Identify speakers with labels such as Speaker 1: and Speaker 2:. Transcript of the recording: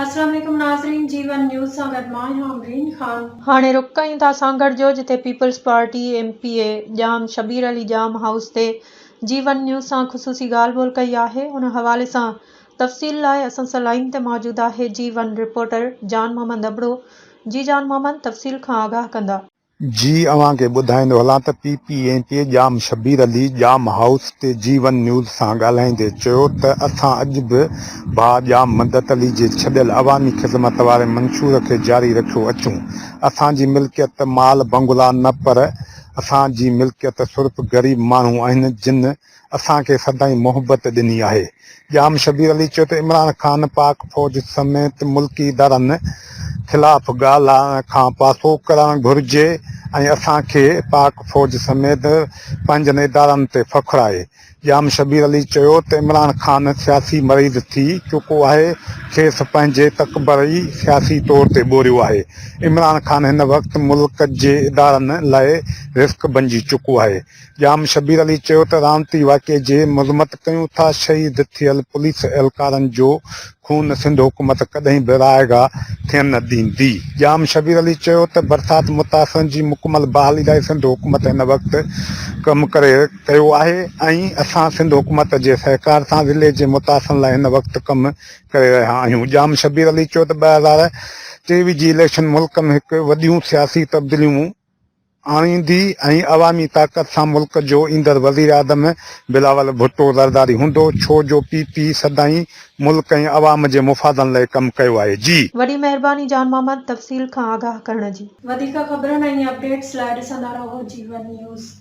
Speaker 1: السلام عليڪم ناظرين جي ون نيوز سان گڏ مان آهيان امرين خان.
Speaker 2: هاڻي رخ ڪيون ٿا سانگهڙ جو جتي peoples party M P A Jam Shabbir Ali Jam house تي جي ون نيوز سان خصوصي ڳالهه ٻولهه ڪئي آهي ان حوالي سان تفصيل لاء اسان سان لائين تي موجود آهي جي ون رپورٽر جان محمد ابڙو جي جان محمد تفصيل کان آگاهه ڪندا.
Speaker 3: جي اوهان کي ٻڌائيندو هلان ته P P M P Jam Shabbir Ali Jam house تي جي ون نيوز سان ڳالهائيندي چيو ته اسان اڄ به ڀاء ڄام مدد علي جي ڇڏيل عوامي خدمت واري منشور کي جاري رکيو اچون اسان جي ملڪيت مال بنگلا نه پر اسان جي ملڪيت صرف غريب ماڻهو آهن جن اسان کي سدائين محبت ڏني آهي. ڄام شبير علي چيو ته عمران خان پاڪ فوج سميت ملڪي ادارن خلاف ڳالهائڻ کان پاسو ڪرڻ گهرجي ۽ اسان کي پاڪ فوج سميت پنهنجن ادارن تي فخر آهي. ڄام شبير علي چيو ته عمران خان سياسي مريض ٿي چڪو آهي، کيس پنهنجي تڪبر ئي سياسي طور تي ٻوريو آهي، عمران خان هن وقت ملڪ جي ادارن لاء رسڪ بنجي چڪو آهي. ڄام شبير علي چيو ته رانتي واقعي جي مذمت ڪيون ٿا، شهيد ٿيل پوليس اهلڪارن جو خون سنڌ حڪومت ڪڏهن به رائيگا ٿيڻ نه ڏيندي. ڄام شبير علي چيو ته برسات متاثرن جي مڪمل بحالي لاء سنڌ حڪومت هن وقت ڪم ڪري ڪيو آهي ۽ اسان سنڌ حڪومت جي سهڪار سان ضلعي جي متاثرن لاء هن وقت ڪم ڪري رهيا آهيون. ڄام شبير علي چيو ته 2023 جي اليڪشن ملڪ ۾ هڪ وڏيون سياسي تبديليون آڻيندي ۽ عوامي طاقت سان ملڪ جو ايندڙ وزيراعظم بلاول ڀٽو زرداري هوندو ڇو جو پي پي سدائين ملڪ ۽ عوام جي مفادن لئه ڪم ڪيو آهي. جي.
Speaker 2: وڏي مهرباني جان محمد تفصيل کان آگاهه ڪرڻ جي.
Speaker 1: وڌيڪ خبرن ۽ اپڊيٽس لاء ڏسندا رهو جيون نيوز.